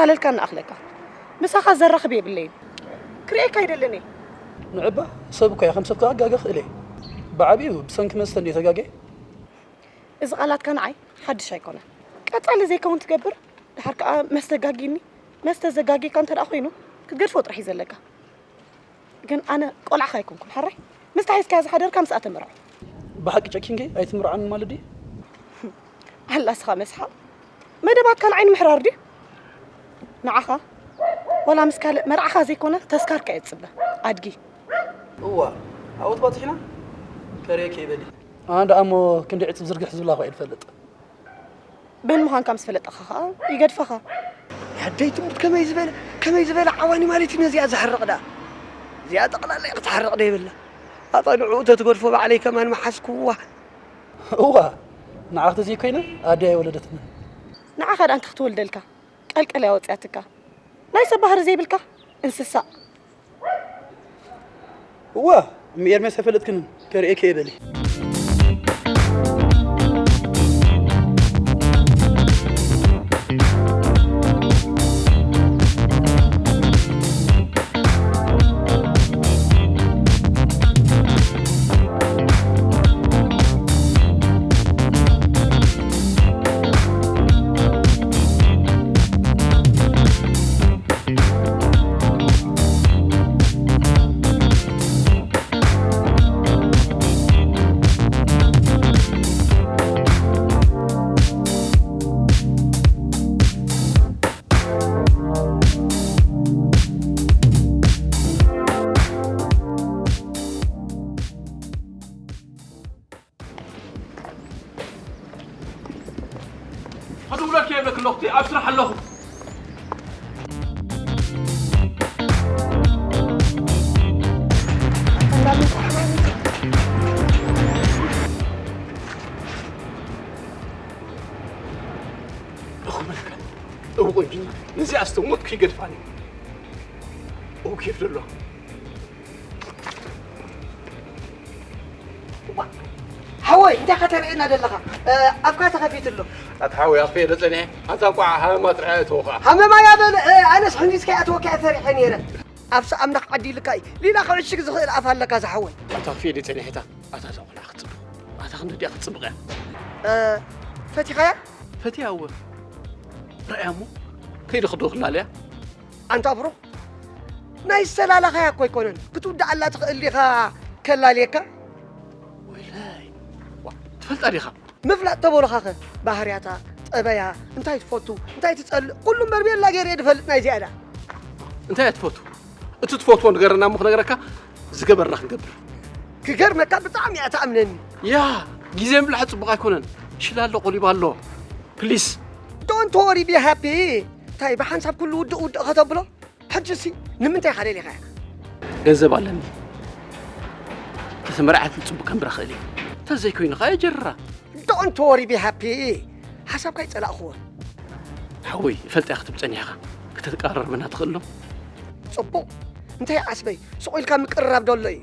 ኣለልካ እናኣኽለካ ምሳኻ ዘራኽብ የብለይን። ክርእየካ ኣይደልን እየ። ንዕባ ሰብ እኮ እያ፣ ከም ሰብ ክጋገ ክእል እየ። ብዓቢኡ ብሰንኪ መስተ እንድየ ተጋግየ። እዚ ቃላትካ ንዓይ ሓድሽ ኣይኮነን። ቀጻሊ ዘይከውን ትገብር፣ ድሓር ከኣ መስተ ጋጊኒ። መስተ ዘጋግየካ እንተ ደኣ ኮይኑ ክትገድፎ ጥራሕ እዩ ዘለካ። ግን ኣነ ቆልዓኻ ኣይኮንኩን ሓራይ። ምስታ ሒዝካያ ዝሓደርካ ምስኣ ተመርዖ። ብሓቂ ጨኪንኪ ኣይትምርዓን ማለት ድዩ? ኣላ ስኻ መስሓቕ። መደባትካ ንዓይ ንምሕራር ድዩ? ንዓኻ ዋላ ምስ ካልእ መርዓኻ ዘይኮነ ተስካርካ እየ ዝጽበ። ኣድጊ። እዋ፣ ዓወት ባጽሒና ከርእየኪ ይበሊ። ኣነ ደኣ እሞ ክንዲ ዕጽብ ዝርግሕ ዝብላ እኳ እየ ዝፈልጥ። በን ምዃንካ ምስ ፈለጠኻ ኸኣ ይገድፈኻ። ሓደይ ትሙት ከመይ ዝበለ፣ ከመይ ዝበለ ዓዋኒ ማለት እዩ ነዚኣ ዘሕርቕ ደኣ። እዚኣ ጠቕላላ እያ ክትሓርቕ ደይብላ። ኣታ ንዕኡ ተትገድፎ ባዕለይ ከማን ምሓዝኩዋ። እዋ፣ ንዓኽ ተዘይኮይነ ኣደይ ኣይወለደትንን። ንዓኻ ደኣ እንታይ ክትወልደልካ? ቀልቀል እያ ወጺኣትካ። ናይ ሰብ ባህሪ ዘይብልካ እንስሳ። እዋ፣ እሚ ኤርሜስ ኣይፈለጥክንን፣ ከርእየኪ እየ በሊ። ክድውለልኪ የብለክ ኣለኹ፣ ኣብ ስራሕ ኣለኹ። እኹ መልካ፣ እው ቆንጅና፣ ነዚኣ ኣስተሞት ክይገድፋኒ። እው ኬፍ ዘሎ። ሓወይ፣ እንታይ ኢኻ ተርእየና ዘለኻ? እ፣ ኣፍካ ተኸፊቱ ኣሎ። ኣታ ሓወይ፣ ኣኽፈየ ዶ ጸኒሐ? ኣንታ እንቋዕ ሃመማ ጥራሕ እያ እተወኻ። ሃመማ እያ በለ፣ እ፣ ኣነስ ሕንዚዝካ እያ እተወካ እየ ፈሪሐ ነይረ። ኣብሲ ኣምላኽ ዓዲልካ እዩ። ሊላ ክዕሽግ ዝኽእል ኣፍ ኣለካ ዝሓወይ። ኣታ ኣኽፈየ ዶ ጸኒሐ እታ? ኣታ እዛ ቆልዓ ክትጽብቕ። ኣታ ክንደይ ድያ ክትጽብቕ እያ? እ፣ ፈቲኻያ? ፈትያ እወ። ርኣያ እሞ፣ ከይደ ክዶ ክላለያ። ኣንታ ብሩኽ፣ ናይ ዝተላለኻያ እኮ ኣይኮነን፣ ክትውድኣላ ትኽእል ዲኻ ከላልየካ? ወይለይ፣ ዋ፣ ትፈልጣ ዲኻ? ምፍላጥ ተበሉኻኸ፣ ባህርያታ፣ ጠበያ፣ እንታይ ትፈቱ፣ እንታይ ትጸልእ፣ ኩሉ እምበር ቤላ ገይረ ድፈልጥ ናይ ዝያዳ። እንታይ እያ ትፈቱ? እቲ ትፈትዎ ንገረና እሞ ክነግረካ፣ ዝገበርና ክንገብር። ክገርመካ፣ ብጣዕሚ እያ ትኣምነኒ። ያ፣ ግዜ ምብላሕ ጽቡቕ ኣይኮነን። ሽላ ኣሎ፣ ቆሊባ ኣሎ። ፕሊስ። Don't worry, be happy። እንታይ ብሓንሳብ ኩሉ ውድእ ውድእ ከተብሎ? ሕጂሲ ንምንታይ ኢኻ ደሊኻያ? ገንዘብ ኣለኒ። ተተመርዓት ጽቡቕ ከንብራ ክእል እየ። ተዘይኮይኑ ኸኣ የጀርራ። Don't worry, be happy። ሓሳብካ ይጸላእኽዎ። ሓወይ፣ እፈልጥ እያ ክትብል ጸኒሕካ። ከተቀራርበና ትኽእል ዶ? ጽቡቕ። እንታይ ዓስበይ? ስቕ ኢልካ ምቅርራብ ዶ ኣሎ እዩ?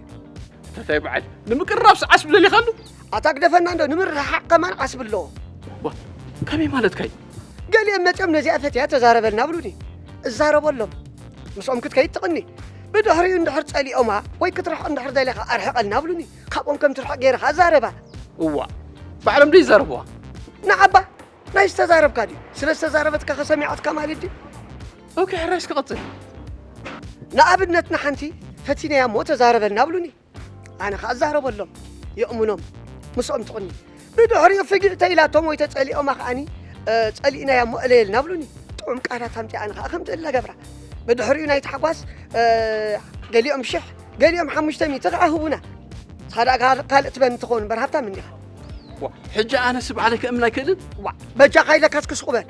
እንታይ በዓል ንምቅርራብስ ዓስቢ ደሊኻሉ? ኣታ ግደፈና እንዶ፣ ንምርሕሓቕ ከማን ዓስቢ ኣለዎ። ዋ፣ ከመይ ማለትካ እዩ? ገሊኦም መጺኦም ነዚኣ ፈትያ ተዛረበልና ብሉኒ። እዛረበሎም። ምስኦም ክትከይድ ትቕኒ። ብድሕሪኡ እንድሕር ጸሊኦማ ወይ ክትርሕቕ እንድሕር ደሊኻ ኣርሕቐልና ብሉኒ። ካብኦም ከም ትርሕቕ ገይርኻ ዛረባ። እዋ፣ ባዕሎም ዶ ይዛረብዋ? ንዓባ፣ ናይ ዝተዛረብካ ድዩ? ስለ ዝተዛረበትካ ከሰሚዓትካ ማለት ድዩ? ኦኬ፣ ሕራይ እስኪ ቀጽል። ንኣብነት ንሓንቲ ፈቲነያ እሞ ተዛረበልና ብሉኒ። ኣነ ኸኣ እዛረበሎም፣ የእምኖም፣ ምስኦም ትቕኒ። ብድሕሪኡ ፍግእ ተኢላቶም ወይ ተጸሊኦማ ከኣኒ፣ እ፣ ጸሊእናያ እሞ እለየልና ብሉኒ። ጥዑም ቃላት ኣምጺኣ ኣነ ኸኣ ከምቲ እለ ገብራ። ብድሕሪኡ ናይ ታሕጓስ፣ እ፣ ገሊኦም ሽሕ፣ ገሊኦም ሓሙሽተ ሚእቲ ኸኣ ህቡና። ንስኻ ደኣ ካል-፣ ካልእ ትበኒ ትኸውን እምበር ሃብታም እንዲኻ። ዋ፣ ሕጂ ኣነስ ባዕለይ ከእምን ኣይክእልን? ዋ፣ በጃኻ ኢለካ እስኪ ስቕ በል።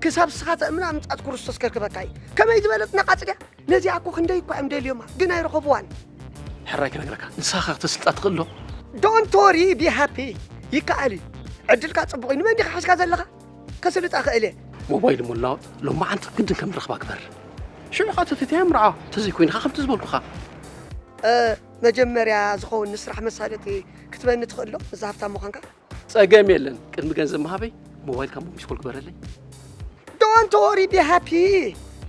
ክሳብ ንስኻ ተእምና ምጽኣት ክርስቶስ ከርክበካ እዩ። ከመይ ዝበለት ነቓጽ ድያ? ነዚኣ እኮ ክንደይ እኳ እዮም ደልዮማ፣ ግን ኣይረኸብዋን። ሕራይ ክነግረካ፣ ንስኻ ኸ ክተስልጣ ትኽእል ዶ? Don't worry, be happy። ይከኣል እዩ። ዕድልካ ጽቡቕ እዩ። ንመን ዲኻ ሒዝካ ዘለኻ? ከስልጣ ክእል እየ። ሞባይል እሞ ለዋወጥ፣ ሎማዓንቲ ግድን ከም ንረኽባ ግበር። ሽዑ ኸኣ ተፈትያ ምርዓዋ፣ ተዘይኮይኑ ኸኣ ከምቲ ዝበልኩኻ። እ፣ መጀመርያ ዝኸውን ንስራሕ መሳለጢ ክትበኒ ትኽእል ዶ? እዛ ሃብታም ምዃንካ? ጸገም የለን። ቅድሚ ገንዘብ ምሃበይ ሞባይልካ እሞ ሚስኮል ግበረለይ። ዶ Don't worry, be happy.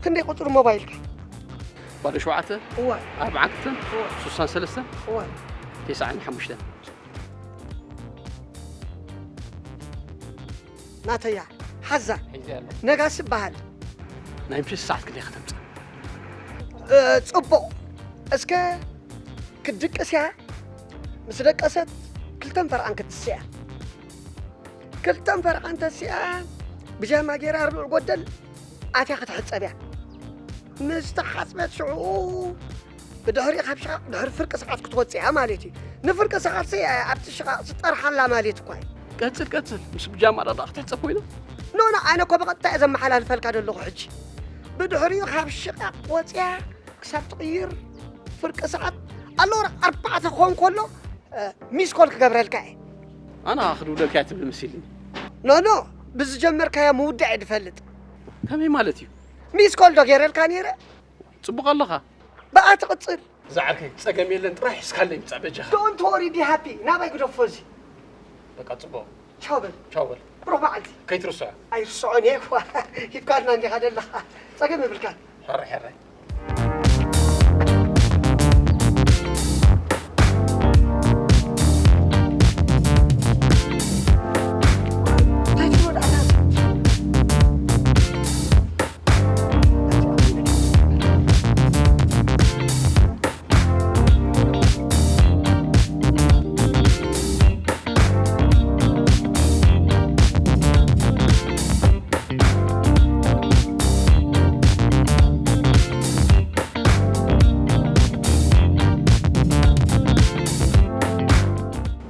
ክንደይ ቁጽሪ ሞባይልካ? ባዶ ሸውዓተ እዋ ኣርባዓን ክልተን እዋ ስሳን ሰለስተን እዋ ተስዓን ሓሙሽተን። ናተያ ሓዛ ሒዘ ኣሎ። ነጋሲ በሃል። ናይ ምሸት ሰዓት ክንደይ ከተምፅእ? እ፣ ጽቡቕ። እስከ ክትድቅስ እያ። ምስ ደቀሰት ክልተን ፈርዓን ክትስያ። ክልተን ፈርዓን ተሲኣ ብጃማ ገይራ ኣርብዕ ጎደል ኣትያ ክትሕጸብ እያ። ምስ ተሓጽበት ሽዑ ብድሕሪ ካብ ሽቓቕ ድሕሪ ፍርቂ ሰዓት ክትወጽእ እያ ማለት እዩ። ንፍርቂ ሰዓት ሲ ኣብቲ ሽቓቕ ዝጠርሓላ ማለት እኳ እዩ። ቀፅል ቀፅል፣ ምስ ብጃማ ዳዳ ክትሕፀብ ኮይና። ኖ ኖ፣ ኣነ እኮ ብቐጥታ እየ ዘመሓላልፈልካ ዘለኹ ሕጂ። ብድሕሪኡ ካብ ሽቓቕ ወፅያ ክሳብ ትቕይር ፍርቂ ሰዓት ኣሎ፣ ኣርባዕተ ክኸውን ከሎ ሚስ ኮል ክገብረልካ እየ። ኣና ክድውለልካ እያ ትብል መሲልኒ። ኖ ኖ፣ ብዝጀመርካዮ ምውዳእ እየ ዝፈልጥ። ከመይ ማለት እዩ? ሚስ ኮል ዶ ገይረልካ ነይረ? ፅቡቕ ኣለኻ። ብኣ ትቕፅል። ዝዓርከይ፣ ፀገም የለን፣ ጥራይ ሒዝካለይ ምፃእ በጃኻ። ዶንት ወሪ፣ ቢ ሃፒ። ናባይ ግደፎ እዚ። በቃ ፅቡቕ። ቻው በል። ቻው በል። ብሩኽ መዓልቲ። ከይትርስዖ። ኣይርስዖን እየ እኳ። ሂብካልና እንዲኻ ዘለኻ። ጸገም የብልካን። ሕራይ ሕራይ። እንታይ ትብሎ ደኣ?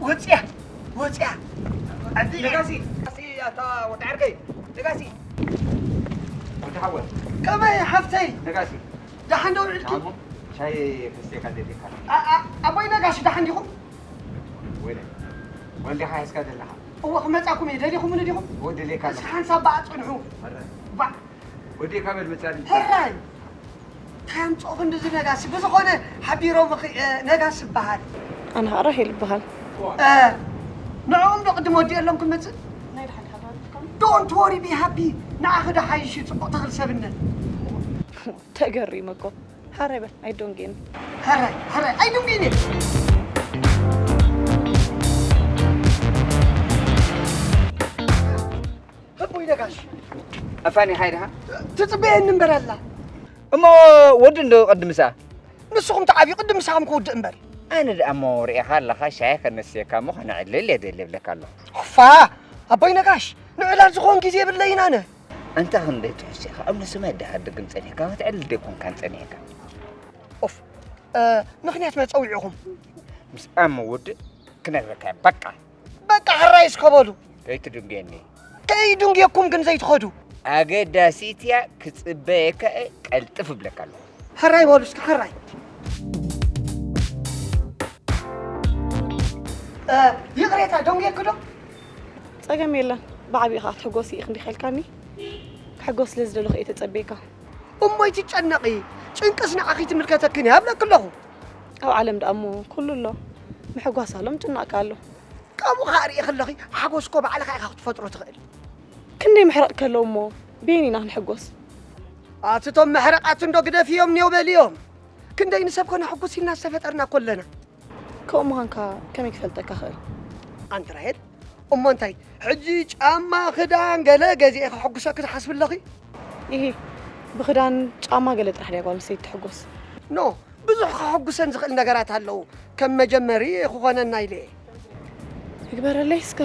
ወጽያ፣ ወጽያ። ነጋሲ፣ ነጋሲ፣ ኣታ ወዲ ዓርከይ፣ ነጋሲ። ወዲ ሓወይ፣ ከመይ ሓፍተይ? ነጋሲ፣ ደሓን ዶ ውዒልኪ? ሻሂ ክስቴካ ደሊካ። ኣ-፣ ኣ-፣ ኣቦይ ነጋሲ ደሓን ዲኹም? ወይለ፣ ወልዲኻ ሒዝካ ዘለኻ። እወ፣ ክመጻኩም እየ። ደሊኹምኒ ዲኹም? ወዲ ደሊካ እስኪ ሓንሳብ በኣ ጽንሑ። ባዕ። ወዲእካ በል መጻኒ። ሕራይ። እንታይ ኣምጽኦ ክንድዚ ነጋሲ? ብዝኾነ ሓቢሮም እኺ፣ እ፣ ነጋሲ ይበሃል። ኣነ ኸዓ ራሄል ይበሃል። እ፣ ንዕኦም ዶ ቅድም ወዲኤሎም ክመጽእ? ዶንት ወሪ፣ ቢ ሃፒ። ንዓኺ ዶ ሓይሽ እዩ ጽቡቕ ተኽሊ ሰብነት? ተገሪመ እኮ። ሓራይ በል ኣይዶንጌን። ሕራይ፣ ሕራይ፣ ኣይዱንጌን እየ። ህቡይ ነጋሽ። ኣፋኒ ሓይድኻ? ትጽበየኒ እምበር ኣላ። እሞ ወዲ እንዶ ቅድምሳ? ንስኹም ተዓብዩ ቅድም ምሳኹም ክውድእ እምበር። ኣነ ደኣ እሞ ርኢኻ ኣለኻ፣ ሻሂ ከነስየካ እሞ ከነዕልል እየ ደሊ እብለካ ኣለኹ። ፋ፣ ኣቦይ ነጋሽ፣ ንዕላል ዝኾን ግዜ የብለይን ኣነ። ኣንታ ክንደይ ትሕሱ ኢኻ፣ ኣብ ነሰማይ ደሃ ድግም ጸኒሕካ፣ ክትዕልል ደይኮንካን ጸኒሕካ። ኦፍ፣ እ፣ ምኽንያት መጸዊዕኹም። ምስ ኣሞ ውድእ ክነግረካ እየ፣ በቃ። በቃ ሕራይ እስከ በሉ። ከይትድንገየኒ። ከይድንገየኩም ግን ዘይትኸዱ። ኣገዳሲት እያ፣ ክጽበየካ እየ፣ ቀልጥፍ እብለካ ኣለኹ። ሕራይ በሉ እስከ ሕራይ። እ፣ ይቕሬታ ደንጉየኪ ዶ? ጸገም የለን። ብዓቢኡ ኸዓ ትሕጎሲ ኢኺ እንዲኺ ኢልካኒ። ክሕጎስ ስለ ዝደለኹ እየ ተጸብየካ። እሞ ኣይትጨነቒ፣ ጭንቅስ ንዓኺ ትምልከተክን እያ እብለኪ ኣለኹ። ኣብ ዓለም ደኣ እሞ ኩሉ ኣሎ። ምሕጓስ ኣሎ፣ ምጭናቕ ከኣ ኣሎ። ካብኡ ኸኣ ርእየ ከለኺ ሓጎስ እኮ ባዕልኻ ኢኻ ክትፈጥሮ ትኽእል። ክንደይ ምሕረቕ ከለዉ እሞ በየን ኢና ክንሕጎስ? ኣቲ እቶም መሕረቓት እንዶ ግደፍዮም እኒው በልዮም። ክንደይ ንሰብ ከነሕጉስ ኢልና ዝተፈጠርና እኮ ኣለና። ከምኡ ምዃንካ ከመይ ክፈልጠካ ክእል? ኣንቲ ራሄል፣ እሞ እንታይ ሕጂ ጫማ፣ ክዳን፣ ገለ ገዚኤ ከሐጉሰኪ ትሓስቢ ኣለኺ? ኢሂ፣ ብኽዳን ጫማ ገለ ጥራሕ ድያ ጓል ኣንስተይቲ ትሕጎስ? ኖ፣ ብዙሕ ከሐጉሰን ዝኽእል ነገራት ኣለዉ። ከም መጀመሪ ክኾነና ኢለ እየ። ይግበረለይ እስከ።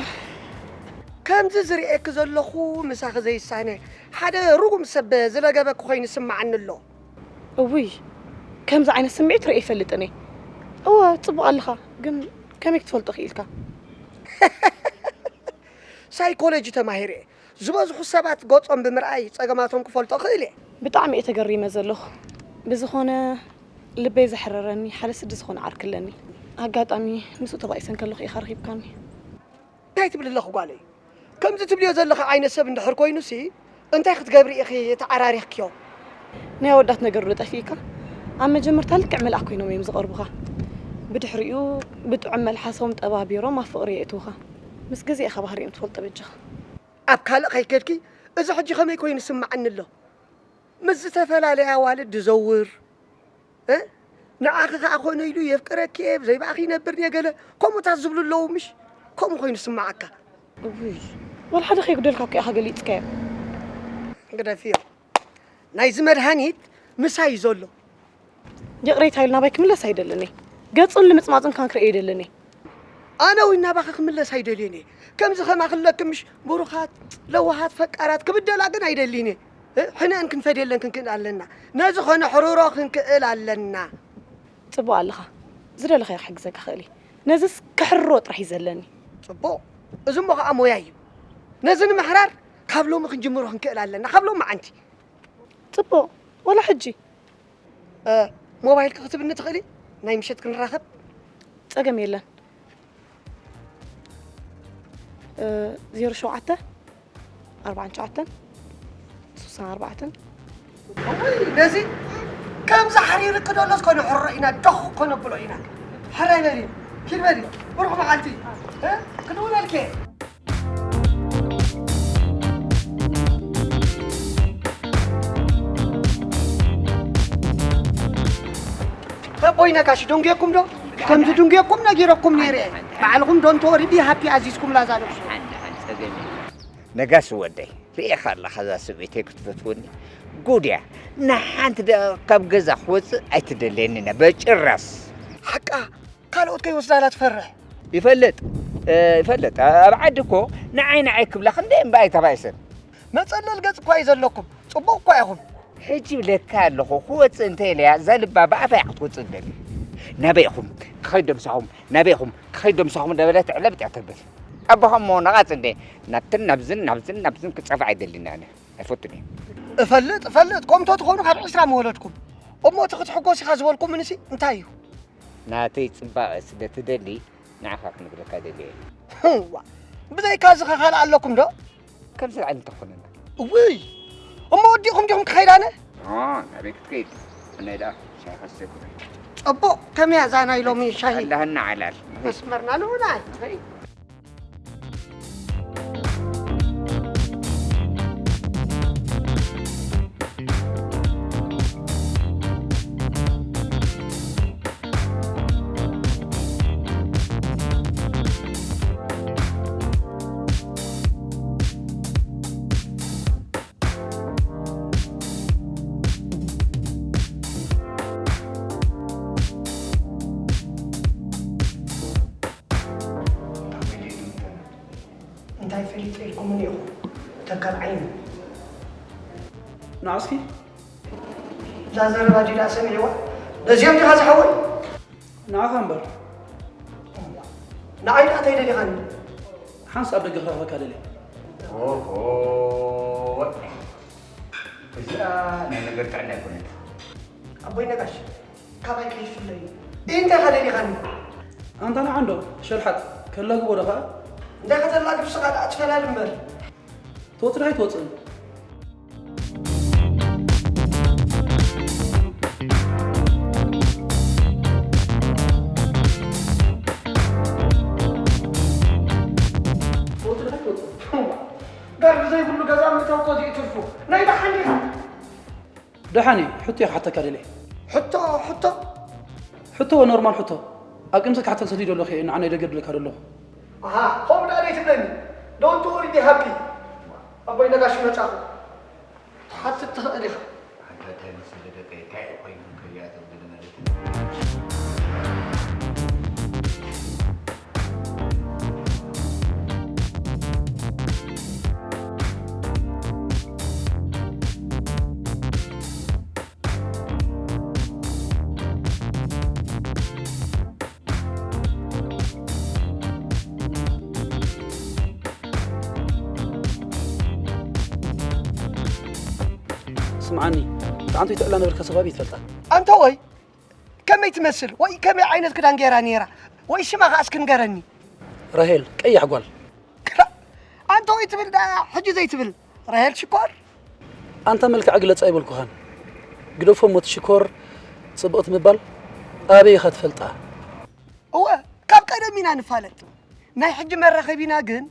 ከምዚ ዝርእየኪ ዘለኹ ምሳኺ ዘይሳነ ሓደ ርጉም ሰብ ዝለገበኪ ኮይኑ ይስምዓኒ ኣሎ። እውይ፣ ከምዚ ዓይነት ስምዒት ርእየ ኣይፈልጥን እየ። እወ፣ ጽቡቕ ኣለኻ፣ ግን ከመይ ክትፈልጦ ክኢልካ? ሳይኮሎጂ ተማሂረ እየ። ዝበዝሑ ሰባት ገጾም ብምርኣይ ጸገማቶም ክፈልጦ እኽእል እየ። ብጣዕሚ እየ ተገሪመ ዘለኹ። ብዝኾነ፣ ልበይ ዘሕረረኒ ሓደ ስዲ ዝኾነ ዓርኪ ኣለኒ። ኣጋጣሚ ምስኡ ተባኢሰ እንከለኹ ኢኻ ረኺብካኒ። እንታይ ትብሊ ኣለኺ ጓለይ? ከምዚ ትብልዮ ዘለኺ ዓይነት ሰብ እንድሕር ኮይኑሲ፣ እንታይ ክትገብሪ ኢኺ ተዓራሪኽክዮ? ናይ ኣወዳት ነገር ዶ ጠፊእካ? ኣብ መጀመርታ ልክዕ መልኣኽ ኮይኖም እዮም ዝቐርቡኻ። ብድሕሪኡ ብጥዑም መልሓሶም ጠባቢሮም ኣብ ፍቕሪ የእትዉኻ። ምስ ግዜ ኢኻ ባህሪኦም ትፈልጦ በጃኻ። ኣብ ካልእ ከይከድኪ፣ እዚ ሕጂ ከመይ ኮይኑ ይስምዓኒ ኣሎ? ምስ ዝተፈላለያ ኣዋልድ ዝዘውር፣ እ? ንዓኺ ከኣ ኮነ ኢሉ የፍቅረኪ እየ፣ ብዘይ ብኣኺ ይነብር እየ፣ ገለ ከምኡታት ዝብሉ ኣለዉ፣ ምሽ? ከምኡ ኮይኑ ይስምዓካ። እውይ፣ ወላ ሓደ ከይጉደልካ እኮ ኢኻ ገሊጽካዮ። ግደፍዮ። ናይዚ መድሃኒት ምሳይ እዩ ዘሎ። ይቕሬታ ኢሉ ናባይ ክምለስ ኣይደልን እየ። ገጹን ልምጽማጹን ካን ክርእዮ ኣይደልን እየ። ኣነ እውን ናባኺ ክምለስ ኣይደልዮን እየ። ከምዚ ከማኺ ኣለክምሽ ብሩኻት፣ ለዋሃት፣ ፈቃራት ክብደላ ግን ኣይደልይን እየ። እ? ሕነአን ክንፈድየለን ክንክእል ኣለና። ነዚ ኸነሕርሮ ክንክእል ኣለና። ጽቡቕ ኣለኻ። ዝደለኻዮ ክሕግዘካ ክእል እየ። ነዝስ ክሕርሮ ጥራሕ እዩ ዘለኒ። ጽቡቕ። እዚ እሞ ኸኣ ሞያ እዩ። ነዚ ንምሕራር ካብ ሎሚ ክንጅምሮ ክንክእል ኣለና። ካብ ሎሚ መዓንቲ። ጽቡቕ። ወላ ሕጂ። እ፣ ሞባይልኪ ክትብኒ ትኽእሊ? ናይ ምሸት ክንራኸብ? ጸገም የለን። እ፣ ዜሮ ሸውዓተ፣ ኣርባዓን ትሽዓተን፣ ስሳን ኣርባዕተን። እውይ፣ ነዚ ከምዚ ሓሪርኪ ዶ ኣሎ? እስከ ንሕሮ ኢና፣ ዶኽ እኮ ነብሎ ኢና። ሕራይ በሊ፣ ኪድ በሊ፣ ብሩኽ መዓልቲ። እ፣ ክድውለልኪ እየ። ኣቦይ ነጋሽ፣ ደንጉየኩም ዶ? ከም ዝድንጉየኩም ነጊረኩም ነይረ። ባዕልኹም don't worry፣ be happy ኣዚዝኩም ላዛ ነብሱ። ነጋሽ ወደይ፣ ርኢኻ ኣለኻ እዛ ሰበይተይ ክትፈትወኒ? ጉድ እያ። ንሓንቲ ደቂቕ ካብ ገዛ ክወፅእ ኣይትደልየኒ እያ፣ በጭራስ። ሓቃ፣ ካልኦት ከይወስዳላ ትፈርሕ። ይፈልጥ፣ እ፣ ይፈልጥ። ኣብ ዓዲ እኮ ንዓይ ንዓይ ክብላ ክንደይ እምበኣይ ተባኢሰን። መጸለል ገጽ እኳ እዩ ዘለኩም። ጽቡቕ እኳ ኢኹም። ሕጂ ይብለካ ኣለኹ፣ ክወጽእ እንተ ኢለያ፣ እዛ ልባ ብኣፋ እያ ክትወጽእ ትደሊ። ናበይ ኢኹም ክኸይድ ዶ ምሳኹም? ናበይ ኢኹም ክኸይድ ዶ ምሳኹም? እንዳበለት ዕለብጥ እያ ተብል። ኣቦኻ እሞ ነቓጽ እንዴ? ናብትን ናብዝን፣ ናብዝን ናብዝን ክጸፍዕ ኣይደልን ኣነ። ኣይፈቱን እየ። እፈልጥ፣ እፈልጥ። ከምቶ ትኾኑ ካብ ዕስራ ምወለድኩም። እሞ እቲ ክትሕጎስ ኢኻ ዝበልኩምንሲ እንታይ እዩ? ናተይ ጽባቐ ስለ ትደሊ ንዓኻ ክንብለካ ደልየ እየ። እዋ፣ ብዘይካ እዚ ከ ካልእ ኣለኩም ዶ? ከምዚ ዓይነት እንተኾነና። እውይ፣ እሞ ወዲእኹም ዲኹም ክኸይድ ኣነ? ኦ፣ ናበይ ክትከይድ? ኣነ ደኣ ሻሂ ከስተኩ። ጽቡቕ፣ ከመይ እያ እዛ ናይ ሎሚ ሻሂ? ኣላህና ዓላል። መስመርና ንዑና። እንታይ ፈሊጠ ኢልኩምኒ ኢኹም? ተካል ዓይኒ። ንዓ እስኪ። እዛ ዘረባ ዲዳ ሰሚዕዋ? ነዚኦም ዲኻ ዝሓወይ? ንዓኻ እምበር። ንዓይ ደኣ እንታይ ደሊኻኒ? ሓንሳብ ኣብ ደገ ክረኽበካ ደልየ። ኦሆ፣ እዚኣ ናይ ነገር ጥዕና ኣይኮነት። ኣቦይ ነጋሽ፣ ካባይ ከይፍለዩ። እንታይ ኢኻ ደሊኻኒ? ኣንታ ንዓ እንዶ፣ ሸልሓጥ፣ ከላግቦ ዶ ኸኣ? እንታይ ከተላግብ ስኻ ደኣ ትፈላል እምበር። ትወጽእ ዶ ኣይትወጽእን? ትወጽእ ዶ ኣይትወጽእን? በሪ ዘይብሉ ገዛ ምእታው እኮ እዚኡ ትርፉ። ናይ ደሓን ዲኻ? ደሓን እዩ። ሕቶ እየ ክሓተካ ደልየ። ሕቶ፣ ሕቶ? ሕቶ፣ ኖርማል ሕቶ። ኣብ ቅድሚ ክትሓተኒ ሰትዩ ደለኹ እየ፣ ንዓ ናይ ደገ ድለካ ደለኹ። ኣሃ፣ ከምኡ ደኣ ዘይትብለኒ። Don't worry, be happy። ኣቦይ ነጋሽ መጻኹ። ትሓትት ትኽእል ኢኻ። ኣንታ እንታይ መሰለ ደቀይ፣ እንታይ ኮይኑ ከይኣተው ገለ ማለት እዩ። ስምዓኒ፣ ብዓንቶ ይትዕላ ነበርካ ሰባብ ይትፈልጣ። ኣንታ ወይ፣ ከመይ ትመስል? ወይ ከመይ ዓይነት ክዳን ገይራ ነይራ? ወይ ሽማ ከኣ እስኪ ንገረኒ። ራሄል፣ ቀያሕ ጓል። ክላ-፣ ኣንታ ወይ ትብል ደኣ፣ ሕጂ ዘይትብል። ራሄል ሽኮር? ኣንታ መልክዓ ግለጻ ኣይበልኩኻን። ግደፎ እሞ እቲ ሽኮር ጽብቕቲ ምባል ኣበይ ኢኻ ትፈልጣ? እወ፣ ካብ ቀደም ኢና ንፋለጥ። ናይ ሕጂ መራኸቢና ግን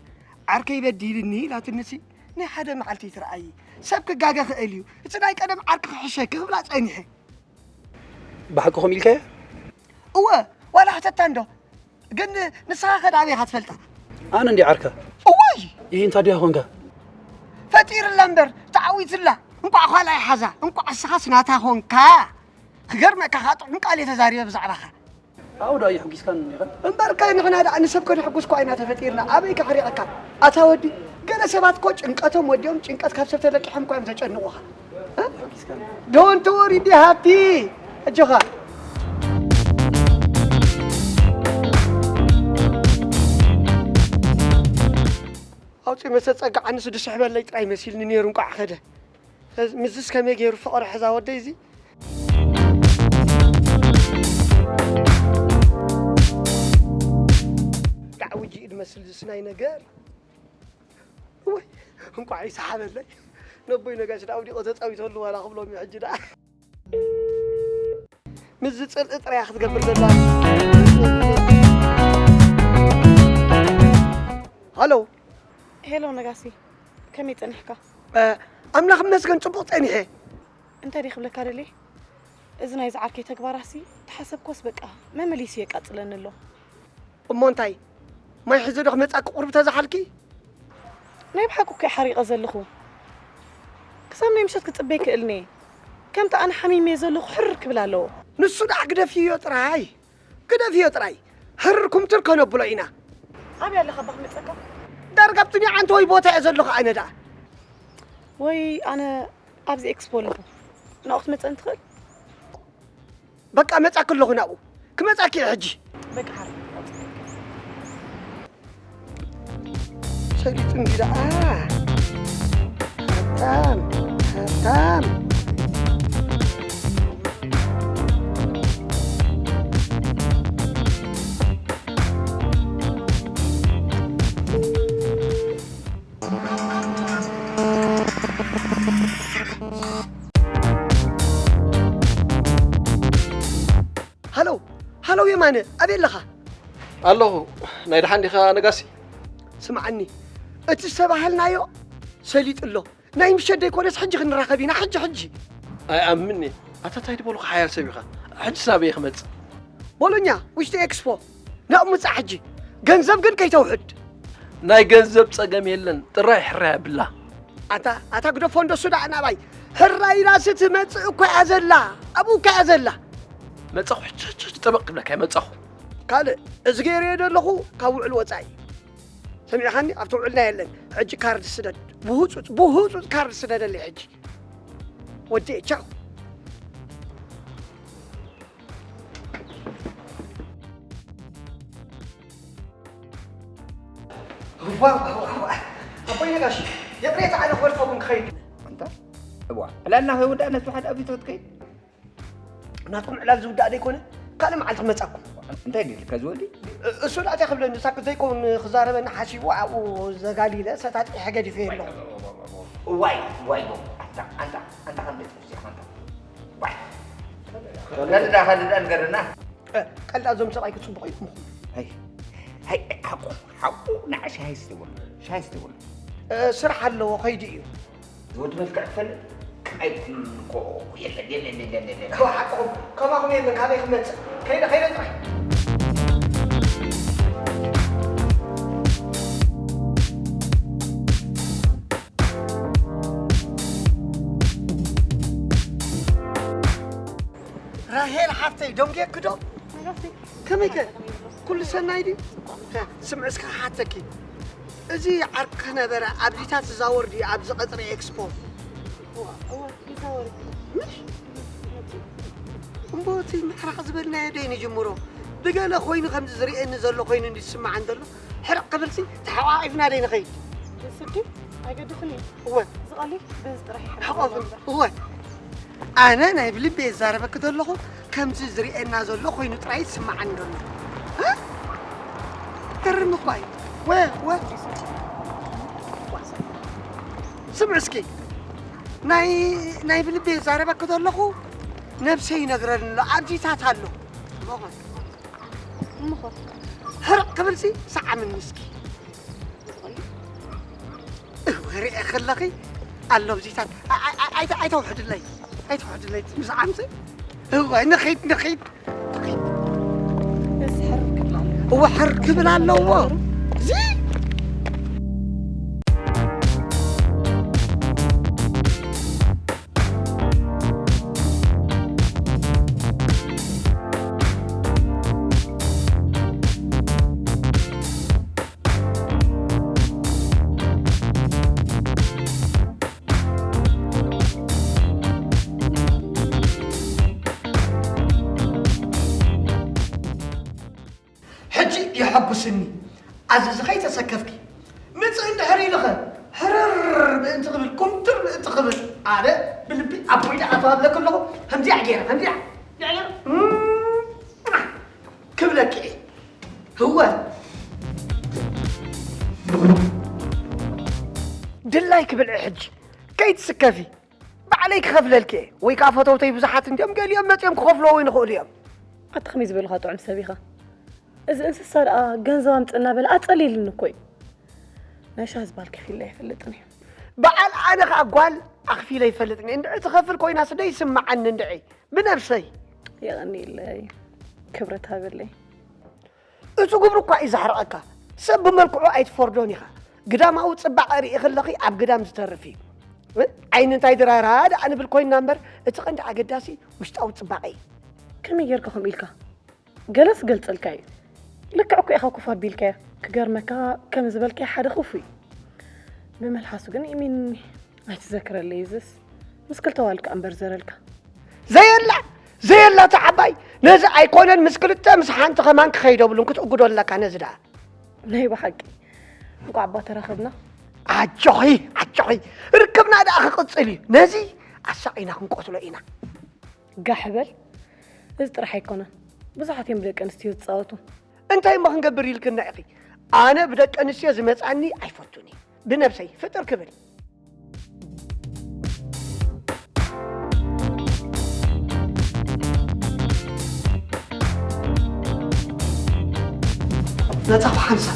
ዓርከይ በዲልኒ ኢላትኒሲ ናይ ሓደ መዓልቲ ይትረኣይ። ሰብ ክጋገ ክእል እዩ። እቲ ናይ ቀደም ዓርኪ ክሕሸኪ ክብላ ጸኒሐ። ብሓቅኹም ኢልካዮ? እወ፣ ዋላ ሕተታ እንዶ። ግን ንስኻ ከ ዳበይ ኢኻ ትፈልጣ? ኣነ እንዲ ዓርካ። እወይ! ይህ እንታ ድያ ኾንካ? ፈጢርላ እምበር፣ ተዓዊትላ። እንቋዕ ኳላ ይሓዛ፣ እንቋዕ እስኻስ ናታ ኾንካ። ክገርመካ፣ ከኣ ጥዑም ቃል እየ ተዛሪበ ብዛዕባኻ። ኣብኡ ደኣ ኣይሕጒስካን ኢኻ? እምበርከ ንሕና ደኣ ንሰብ ከነሕጉስ እኳ ኢና ተፈጢርና። ኣበይ ከሕሪቐካ? ኣታ ወዲ፣ ገለ ሰባት እኮ ጭንቀቶም ወዲኦም ጭንቀት ካብ ሰብ ተለቂሖም እኳ እዮም ዘጨንቑኻ። እ? ኣይሕጒስካን። Don't worry፣ be happy። ኣጆኻ። ኣውፂ መሰ ጸጋ ዓንሱ ድስሕበለይ ጥራይ መሲልኒ ነይሩ እንቋዕ ኸደ። ምስዚስ ከመይ ገይሩ ፍቕሪ ሕዛ ወደይ እዚ? ዳዕውጂ እዩ ዝመስል ዝስናይ ነገር። ወይ እንቋዕ ይሰሓበለይ። ነቦይ ነጋሽ ዳውዲቆ ተጻዊተሉ ዋላ ክብሎም እዩ ሕጂ ደኣ። ምስዚ ጽልኢ ጥራያ ክትገብር ዘላ። ሃሎ። ሄሎ ነጋሲ፣ ከመይ ጸኒሕካ? እ፣ ኣምላኽ ይመስገን ጽቡቕ ጸኒሐ። እንታይ ድየ ክብለካ ደልየ? እዚ ናይ ዝዓርከይ ተግባራሲ ተሓሰብኮስ በቃ መመሊሱ የቃጽለኒ ኣሎ። እሞ እንታይ? ማይ ሒዘ ዶ ክመጻኪ ቁሩብ ተዛሓልኪ? ናይ ብሓቂ እኮ እየ ሓሪቐ ዘለኹ። ክሳብ ናይ ምሸት ክጽበይ ክእልኒ እየ። ከምቲ ኣነ ሓሚመ ዘለኹ ሕርር ክብል ኣለዎ። ንሱ ደኣ ግደፍዮ ጥራይ። ግደፍዮ ጥራይ። ሕርር ኩምትር ከነብሎ ኢና። ኣበይ ኣለኻ እባ ክመጸካ? ዳርጋ ኣብቲ ኒዓንተ ወይ ቦታ እየ ዘለኹ ኣነ ደኣ። ወይ ኣነ ኣብዚ ኤክስፖ ኣለኹ። ናብኡ ክትመጸኒ ትኽእል? በቃ መጻኪ ኣለኹ ናብኡ። ክመጻኪ እየ ሕጂ። በቃ ሓር። ሰሊጡ እንዲ ደኣ። ሃብታም፣ ሃብታም። ሃሎ፣ ሃሎ የማነ፣ ኣበይ ኣለኻ? ኣለኹ። ናይ ደሓን ዲኻ ነጋሲ? ስምዓኒ፣ እቲ ዝተባሃልናዮ ሰሊጡ ኣሎ። ናይ ምሸት ደይኮነስ ሕጂ ክንራኸብ ኢና፣ ሕጂ፣ ሕጂ። ኣይኣምንን እየ። ኣታ ታይ ድበሉኻ ሓያል ሰብ ኢኻ። ሕጂ ሳበይ ክመጽእ? ቦሎኛ፣ ውሽጢ ኤክስፖ። ናብኡ ምጻእ ሕጂ። ገንዘብ ግን ከይተውሕድ። ናይ ገንዘብ ጸገም የለን፣ ጥራይ ሕራይ ኣብላ። ኣታ፣ ኣታ ግደፎ እንደሱ ደኣ ናባይ። ሕራይ ኢላሲ ትመጽእ እኮ እያ ዘላ። ኣብኡ እኮ እያ ዘላ። መጻኹ፣ ሕጂ፣ ሕጂ፣ ሕጂ ጠበቕ ክብለካ እየ፣ መጻኹ። ካልእ፣ እዚ ገይረዮ ዘለኹ ካብ ውዕል ወጻኢ። ሰሚዕኻኒ? ኣብቲ ውዕልና የለን። ሕጂ ካርድ ስደድ። ብህጹጽ፣ ብህጹጽ ካርድ ስደደለይ ሕጂ። ወዲ፣ ቻው። ዋው፣ ዋው፣ ዋው። ኣቦይ ነጋሽ፣ የቕሬታ ኣነ ክወድፈኩም ክኸይድ። ኣንታ፣ እዋ፣ ዕላልና ከይወዳእ ነሱ ሓደ ኣቢቶ ትከይድ። ናትኩም ዕላል ዝውዳእ ደይኮነ፣ ካልእ መዓልቲ ክመጻኩም። እንታይ ድልካ ዝወዲ? እ-፣ እሱ ደኣ እንታይ ክብለኒ፣ ሳክ ዘይከውን ክዛረበኒ ሓሲቡ ኣብኡ ዘጋሊለ ሰታጢሐ ገዲፈዮ ኣለኹ። እዋይ፣ እዋይ፣ ኣንታ፣ ኣንታ፣ ኣንታ ከም ቤት ክርስቲያን፣ ኣንታ። እዋይ። ከልዳ፣ ከልዳ ንገርና። እ፣ ቀልዲ ኣዞም ሰብኣይ ክጽቡቕ እዩ። ሃይ፣ ሃይ፣ ሓቁ፣ ሓቁ፣ ንዓ ሻሂ ስትብሉ፣ ሻሂ ስትብሉ። እ፣ ስራሕ ኣለዎ፣ ከይዱ እዩ። ዝወዲ መልክዕ ክፈልጥ፣ ቀይ እኮ የለን፣ የለን፣ የለን፣ የለን። እኮ ሓቅኹም፣ ከማኹም የለን፣ ካበይ ክመጽእ? ከይደ፣ ከይደ ጥራይ። ራሄል ሓፍተይ፣ ደንጉየኪ ዶ? ከመይ ከ? ኩሉ ሰናይ ድዩ? ስምዒ እስከ ክሓተኪ። እዚ ዓርኪ ነበረ ኣብዚታት ዝዛወር ድዩ ኣብዚ ቀጽሪ ኤክስፖ? እወ፣ እወ፣ ይዛወር። ምሽ? እምቦ እቲ ምሕራቕ ዝበልናዮ ደይ ንጅምሮ። ብገለ ኮይኑ ከምዚ ዝርእየኒ ዘሎ ኮይኑ እንዲ ዝስምዓን ዘሎ። ሕርቕ ክብልሲ ተሓቋቒፍና ደይ ንኸይድ። ስዲ ኣይገድፍን እዩ። እወ። ዝቐልል በዚ ጥራሕ ይሕረቕ ኣሎ ሓቆፍን እምበር። እወ። ኣነ ናይ ብልቢ እዛረበኪ ዘለኹ ከምዚ ዝርእየና ዘሎ ኮይኑ ጥራይ ይስምዓኒ ዘሎ። እ? ገርም እኳ እዩ። ወ-፣ ወ-፣ ስምዒ እስኪ። ናይ፣ ናይ ብልቢ እዛረበኪ ዘለኹ ነብሰይ ይነግረኒ ኣሎ። ኣብዚታት ኣሎ። እሞ ኸ? እሞ ኸ? ሕርቕ ክብልሲ ሰዓምኒ እስኪ። እወ፣ ርኤ ከለኺ ኣሎ ብዚታት ኣይተውሕድለይ ኣይተውሕድለይ ምስዓምሲ እወ ንኺድ ንኺድ ንኺድ እዚ ሕር ክብል ኣለዎ። እወ ሕር ክብል ኣለዎ እዚ ሕጂ የሐጉስኒ ኣዝዚ ከይተሰከፍኪ ምጽእ እንድሕር ኢልኸ ሕርር ምእንቲ ክብል ኩምትር ምእንቲ ክብል ኣነ ብልቢ ኣቦይ ደኣ ተባብለኪ ኣለኹ ከምዚኣ ገይረ ከምዚኣ ገይረ ክብለኪ እየ ህወ ድላይኪ ብልዒ ሕጂ ከይትስከፊ ባዕለይ ክኸፍለልኪ እየ ወይ ከዓ ፈተውተይ ብዙሓት እንዲዮም ገሊኦም መፂኦም ክኸፍልዎ እውን ይኽእሉ እዮም ኣታ ከመይ ዝበልኻ ጥዑም ሰብ ኢኻ እዚ እንስሳ ደኣ ገንዘብ ኣምፅእ እናበለ ኣፀሊልኒ እኮ እዩ ናይ ሻሂ ዝባል ከፊለ ኣይፈልጥን እዩ በዓል ኣነ ከዓ ጓል ኣኽፊለ ይፈልጥን እየ እንድዒ ትኸፍል ኮይናስ ዶ ይስምዓኒ እንድዒ ብነብሰይ የቐንየለይ ክብረት ሃበለይ እቲ ግብሪ እኳ እዩ ዘሕርቐካ ሰብ ብመልክዑ ኣይትፈርዶን ኢኻ ግዳማዊ ፅባቐ ርኢ ከለኺ ኣብ ግዳም ዝተርፍ እዩ ዓይኒ እንታይ ድራራ ደኣ ንብል ኮይንና እምበር እቲ ቀንዲ ኣገዳሲ ውሽጣዊ ፅባቐ እዩ ከመይ ጌርካ ከምኡ ኢልካ ገለስ ገልጸልካ እዩ ልክዕ እኮ ኢኻ ኮፍ ኣቢልካዮ ክገርመካ ከም ዝበልካዮ ሓደ ክፉ እዩ ብመልሓሱ ግን ኢሚን ኣይትዘክረለይ እዝስ ምስ ክልተ ዋልካ እምበር ዘረልካ ዘየላ ዘየላ ተዓባይ ነዚ ኣይኮነን ምስ ክልተ ምስ ሓንቲ ከማን ክኸይደብሉን ክትእጉዶ ኣለካ ነዚ ደኣ ናይ ብሓቂ እንኳዕ ኣባ ተራኸብና ኣጆኺ ኣጆኺ ርክብና ደኣ ክቕፅል እዩ ነዚ ኣሳቒና ክንቆትሎ ኢና ጋሕ በል እዚ ጥራሕ ኣይኮነን ብዙሓት እዮም ብደቂ ኣንስትዮ ዝፃወቱ እንታይ እሞ ክንገብር ኢልክና ኢኺ ኣነ ብደቂ ኣንስትዮ ዝመፃኒ ኣይፈቱን እዩ ብነብሰይ ፍጥር ክብል ነታ ሓንሳ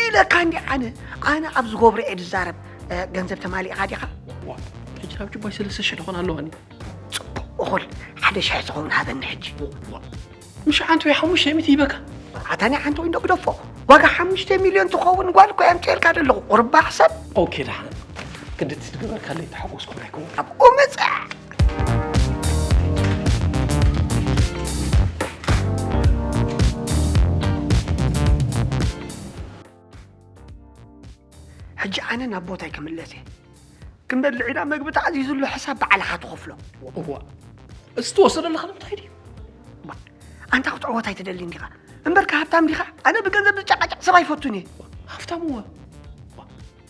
ኢለካ እንዲ ኣነ ኣነ ኣብ ዝገብሮ እየ ዝዛረብ ገንዘብ ተማሊእኻ ዲኻ ሕጂ ናብ ጅባይ ሰለስተ ሽሕ ዶኾን ኣለዋኒ ጽቡቕ እኹል ሓደ ሽሕ ዝኸውን ሃበኒ ሕጂ ምሽ ሓንቲ ወይ ሓሙሽተ ሚእቲ ይበካ ኣታ ናይ ሓንቲ ወይ እንዶ ግደፎ ዋጋ ሓሙሽተ ሚልዮን ትኸውን ጓል እኮ የምፅኤልካ ዘለኹ ቁርባሕ ሰብ ኦኬ ደሓን ክንዲ ትትግበርካለይ ተሓጎስኩም ኣይኮነ ኣብኡ ምፅእ ሕጂ ኣነ ናብ ቦታይ ክምለስ እየ ክንበልዕ ኢና መግቢ ተኣዚዙ ኣሎ ሕሳብ ባዕልኻ ትኸፍሎ እዋ እዚ ትወስደለኻ ንምንታይ ድዩ ኣንታ ክትዕወት ኣይትደልን ዲኻ እምበርካ ሃብታም ዲኻ ኣነ ብገንዘብ ዝጨቃጨቅ ሰብ ኣይፈቱን እየ ሃብታም እወ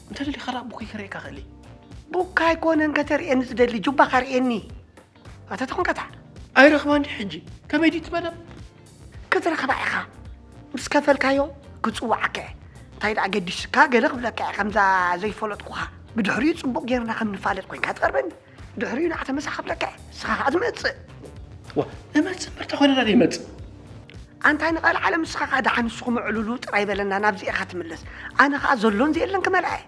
እንተደሊኻ ደኣ ብኩይ ክርእየካ ክእል እየ ቡካ ኣይኮነን ከተርእየኒ ዝደሊ ጁባኻ ርእየኒ ኣታ ተኾንካታ ኣይረኽባን ድዩ ሕጂ ከመይ ድዩ ትመደብ ክትረኽባ ኢኻ ምስ ከፈልካዮ ክፅዋዓካ እየ እንታይ ደኣ ገዲስካ ገለ ክብለካ እየ ከምዛ ዘይፈለጥኩኻ ብድሕሪኡ ፅቡቕ ጌርና ከም ንፋለጥ ኮይንካ ትቐርበኒ ድሕሪኡ ንዓ ተመሳኸብለካ እየ ንስኻ ከዓ ትመፅእ እመፅእ እምበር ተኾይነ ዳ ይመፅእ ኣንታ ንቐልዓለም ንስኻ ከዓ ደሓን ንስኹም ኣዕልሉ ጥራይ በለና ናብዚ ኢኻ ትምለስ ኣነ ከዓ ዘሎን ዘየለን ክመልኣ እየ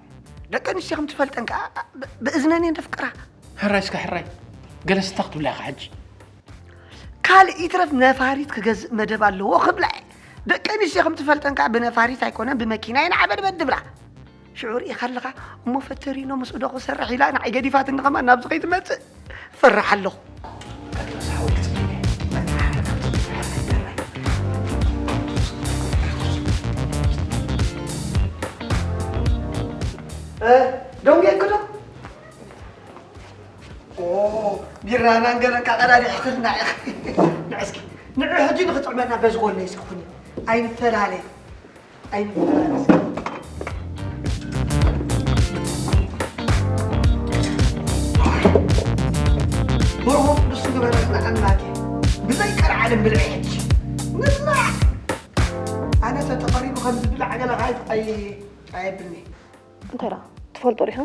ደቂ ኣንስትዮ ከም ትፈልጠን ከዓ ብእዝነን እየን ደፍቅራ ሕራይ እስከ ሕራይ ገለስ እንታይ ክትብላ ኢኻ ሕጂ ካልእ ይትረፍ ነፋሪት ክገዝእ መደብ ኣለዎ ክብላ እየ ደቂ ኣንስትዮ ከም ትፈልጠን ከዓ ብነፋሪት ኣይኮነን ብመኪና እየን ዓበድበድ ድብላ ሽዑ ርኢኻ ኣለኻ እሞ ፈተሪኖ ምስኡ ዶ ክሰርሕ ኢላ ንዓይ ገዲፋትኒ ከማን ናብዚ ከይትመፅእ ፈርሕ ኣለኹ ደንጌ ክዶ ቢራናን ገለካ ቀዳዲሕክልና ኢኺ ንዕስኪ ንዕ ሕጂ ንክጥዕመና በዚ ጎነይ እስኪ ኩኒ ኣይንፈላለ ኣይንፈላለ እስኪ ብርኹም ንሱ ግበረልና ኣምላኬ ብልዒ ሕጂ ንብላዕ። ኣነ ተተቐሪቡ ከም ዝብላዕ ገለ ካይት ኣይ ኣየብልኒ። እንታይ ደኣ ትፈልጦ ዲኻ?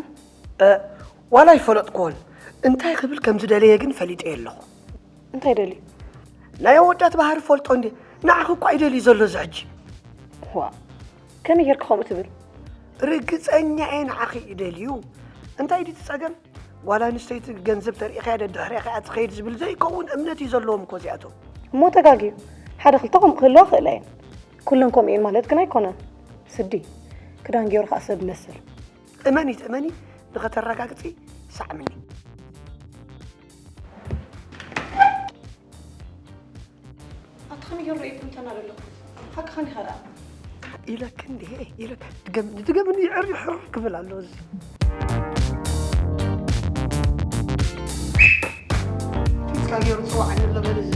ዋላ ኣይፈለጥኩዎን። እንታይ ክብል ከም ዝደለየ ግን ፈሊጠዮ ኣለኹ። እንታይ ደልዩ? ናይ ኣወዳት ባህሪ ፈልጦ እንዴ? ንዓኺ እኳ ይደልዩ ዘሎ እዚ ሕጂ። ዋ፣ ከመይ ጌርካ ከምኡ ትብል? ርግጸኛ እየ ንዓኺ ይደልዩ። እንታይ ድዩ እቲ ጸገም? ጓል ኣንስተይቲ ገንዘብ ተሪኢኻያ ደድሕሪኻ እያ ትኸይድ ዝብል ዘይከውን እምነት እዩ ዘለዎም እኮ እዚኣቶም። እሞ ተጋግዩ። ሓደ ክልተ ከምኡ ክህልዋ ክእላ እየን። ኩለን ከምኡ እየን ማለት ግን ኣይኮነን። ስዲ፣ ክዳን ገይሩ ከዓ ሰብ መስል። እመኒ ትእመኒ ንኸተረጋግፂ ሳዕምኒ። ኣቲ ከመይ ገይሩ ርእዩ ትምተና ዘሎ? ሓቅኻ ኒኻ ደኣ። ኢለክ እንዲሄ ኢለክ ድገምኒ ድገምኒ ይዕር ይሕር ክብል ኣሎ እዚ ፊትካ ገይሩ ፅዋዕ ንለበል እዚ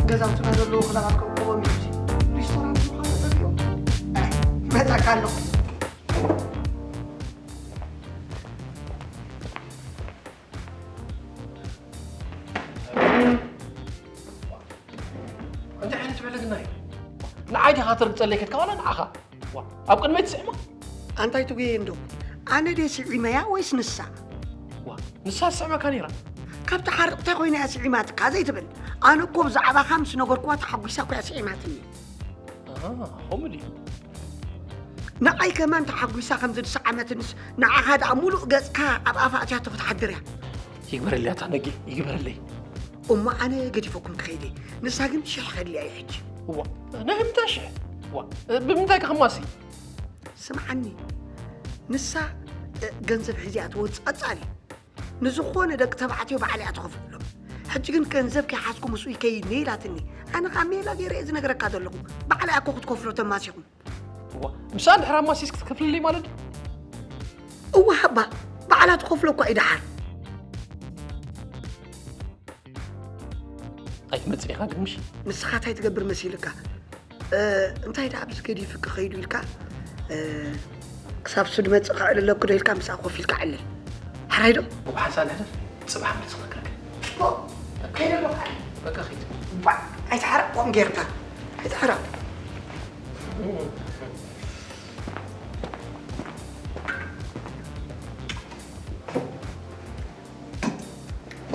ገዛውትና ዘለዉ ክዳባት ከውቅቦም እዩ ሪስቶራንት ዝኾነ ጠፊኡ መፀካ ኣለኹ እንታይ ዓይነት ብልግና እዩ? ንዓይ ዲኻ ተርግጸለይ ከድካ ዋላ ንዓኻ? ዋ፣ ኣብ ቅድመይ ትስዕማ? ኣንታይ ትጉየ እንዶ? ኣነ ድየ ስዒመያ ወይስ ንሳ? ዋ፣ ንሳ ትስዕመካ ነይራ። ካብቲ ሓርቕ እንታይ ኮይና እያ ስዒማትካ ዘይትብል? ኣነ እኮ ብዛዕባኻ ምስ ነገርኩዋ ተሓጒሳ እኮ እያ ስዒማትኒ። ኣሃ፣ ከምኡ ድዩ? ንዓይ ከማን ተሓጒሳ ከም ዝስዓመትንስ ንዓኻ ደኣ ሙሉእ ገጽካ ኣብ ኣፋ ኣትያቶ ክትሓድር እያ። ይግበረለይ ኣታ ነጊ፣ ይግበረለይ። እሞ ኣነ ገዲፈኩም ክኸይድ እየ። ንሳ ግን ሽሕ ከድልያ እዩ ሕጂ። እዋ፣ ናይ ምንታይ ሽሕ? እዋ፣ ብምንታይ ከ ክማሲ? ስምዓኒ፣ ንሳ ገንዘብ ሒዛ እያ ትወጽእ ቀጻሊ። ንዝኾነ ደቂ ተባዕትዮ ባዕላ እያ ትኸፍለሎም። ሕጂ ግን ገንዘብ ከይሓዝኩ ምስኡ ይከይድ እየ ኢላትኒ። ኣነ ኸኣ ሜላ ገይረ እየ ዝነግረካ ዘለኹ። ባዕላ እያ እኮ ክትከፍሎ ተማሲኹም። እዋ፣ ምሳኣ እንድሕር ኣማሲስ ክትከፍልለይ ማለት ድዩ? እዋ ሃባ፣ ባዕላ ትኸፍሎ እኳ እዩ ደሓር። ኣይትመጽእ ኢኻ ግን ምሽ? ንስኻ እንታይ ትገብር መሲልካ? እ፣ እንታይ ደኣ ኣብዚ ገዲፍኪ ከይዱ ኢልካ? እ፣ ክሳብ እሱ ድመጽእ ከዕልለኩ ዶ ኢልካ ምስኣ ኮፍ ኢልካ ዕልል። ሕራይ ዶ? እዋ ሓንሳእ ንሕደር፣ ጽባሕ መልሲ ክረክበካ። ፎእ፣ ከይደ ኣለኹ ኣነ። በቃ ኺድ። እባ፣ ኣይትሓረቕ ከምኡ ጌርካ። ኣይትሓረቕ።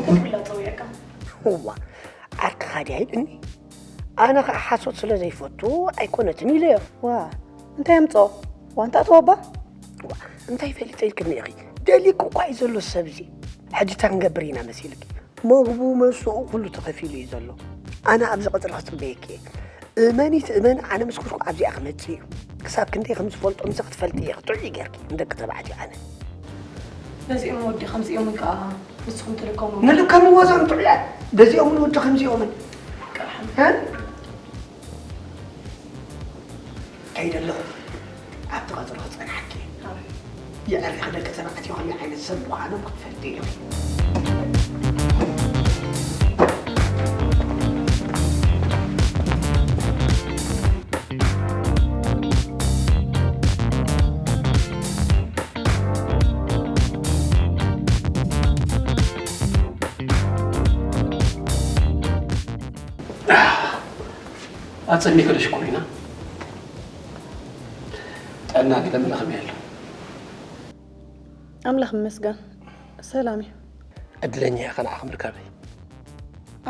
ኩላ ጸዊዕካ። እዋ፣ ዓርክኻ ድያ ኢልኒ? ኣነ ኸኣ ሓሶት ስለ ዘይፈቱ ኣይኮነትን ኢለዮ። ዋ፣ እንታይ ኣምጽኦ? ዋንታ እተወባ? ዋ፣ እንታይ ፈሊጠ ኢልክኒ ኢኺ? ደሊክ እኳ እዩ ዘሎ ሰብዚ። ሕጂ እንታይ ክንገብር ኢና መሲልኪ? መግቡ፣ መስተኡ ኩሉ ተኸፊሉ እዩ ዘሎ። ኣነ ኣብዚ ቀጽሪ ክጽበየኪ እየ። እመኒ ትእመኒ ኣነ ምስ ኩርኩ ኣብዚኣ ክመጽእ እዩ። ክሳብ ክንደይ ከም ዝፈልጦምሲ ክትፈልጢ ኢኺ ጥዑይ ጌርኪ ንደቂ ተባዕትዮ ኣነ። ነዚኦም ወዲ ከምዚኦም ወይ ከዓ ንስኹም ትልከሙ። ንልከምዎ እዞም ጥዑያት በዚኦምን ወዲ ከምዚኦምን። ቅርሕም። እ? ከይደ ኣለኹ ኣብቲ ቀጽሪ ክጸንሓኪ እየ። የዕሪኺ ደቂ ተባዕትዮ ከመይ ዓይነት ሰብ ምዃኖም ክትፈልጢ ኢኺ። ኣጸሚከ ዶ ሽኮሪና? ጥዕና ገለ መለ ከመይ ኣሎ? ኣምላኽ ይመስገን ሰላም እዩ። ዕድለኛ ኢኻ ንዓኺ ምርካበይ።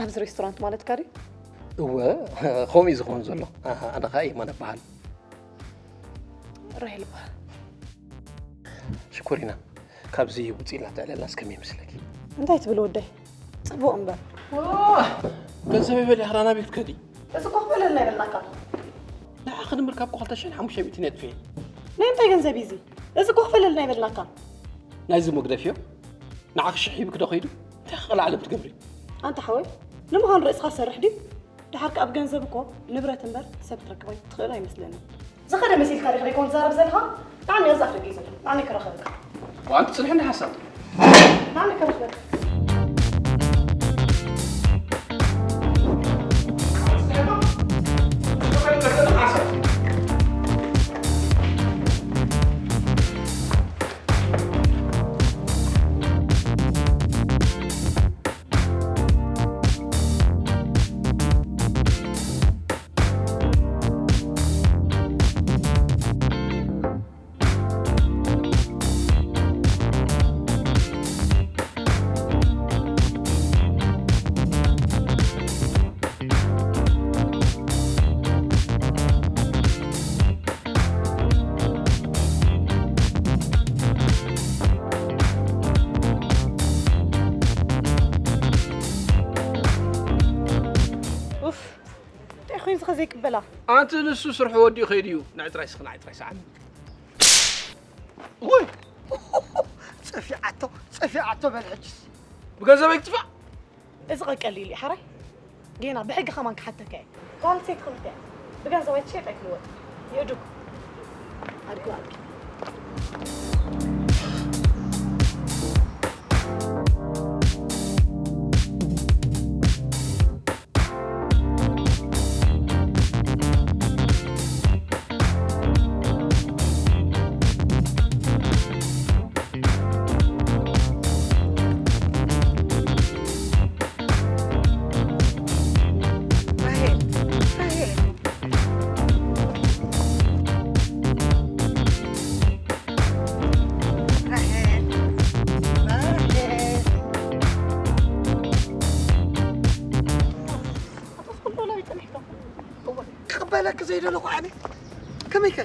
ኣብዚ ሬስቶራንት ማለትካ ድዩ? እወ፣ ከምኡ እዩ ዝኸውን ዘሎ። ኣነ ኸኣ የማነ እበሃል። ራሄል እበሃል። ሽኮሪና፣ ካብዚ ውፅእ ኢልና ተዕለልናስ ከመይ ይመስለኪ? እንታይ ትብል ወደይ? ፅቡቕ እምበር። ገንዘበይ በሊዕኽና ናበይ ክትከዲ? እዚ ኮፍ በለልና ይበልናካ። ንዓኺ ንምርካብ እኮ ክልተ ሽሕን ሓሙሽተ ሚእትን እየ ኣጥፊኤ። ናይ እንታይ ገንዘብ እዩ እዚ? እዚ ኮፍ በለልና ይበልናካ። ናይዚ መግደፍዮ? ንዓኺ ሽሕ ሂብኪ ዶ ከይዱ? እንታይ ክቕላዕለም ትገብሪ? ኣንታ ሓወይ፣ ንምዃኑ ርእስኻ ትሰርሕ ድዩ? ደሓር ከኣ ብገንዘብ እኮ ንብረት እምበር ሰብ ክትረክብ ትኽእል ኣይመስለንን። ዝኸደ መሲልካ ዲኻ ደይኮን ትዛረብ ዘለኻ? ንዓኒ ኣብዚ ኣፍ ደገ እዩ ዘሎ። ንዓኒ ክራኸበካ። ዋንቲ ጽንሕኒ ሓሳብ። ንዓኒ ክራኸበካ። ዘይቅበላ። ኣንቲ ንሱ ስርሑ ወዲኡ ከይዱ እዩ። ንዕጥራይ ስኽ ንዕጥራይ ሰዓብ። ወይ ጸፊዓቶ ጸፊዓቶ በል ሕጅስ። ብገንዘበይ ክትፋእ። እዚ ቀቀል ኢሉ ሓራይ ጌና ብሕጊ ከማን ክሓተካ እየ። ጓል ሴት ክምተ ብገንዘብ ኣይትሸጥ ኣይትልወጥ። የእዱግ ኣድጉ ኣድጊ። ክቕበለኪ ዘይደለኹ ኣነ ከመይከ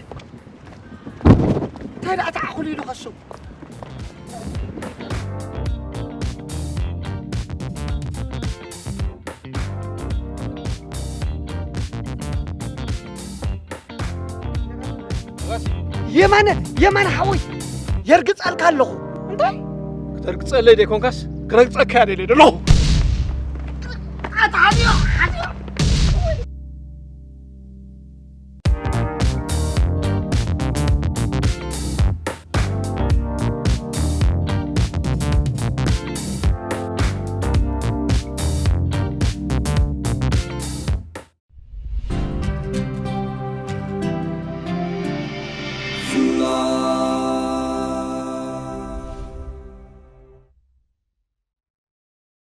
እንታይ ደኣ ተዓኹሉ ኢሉ ከሱ የማነ የማነ ሓወይ የርግጸልካ ኣለኹ እንታይ ክተርግጸለይ ደይኮንካስ ክረግጸካ እየ ደለ ደለኹ ኣታ ሓዲዮ ሓዲ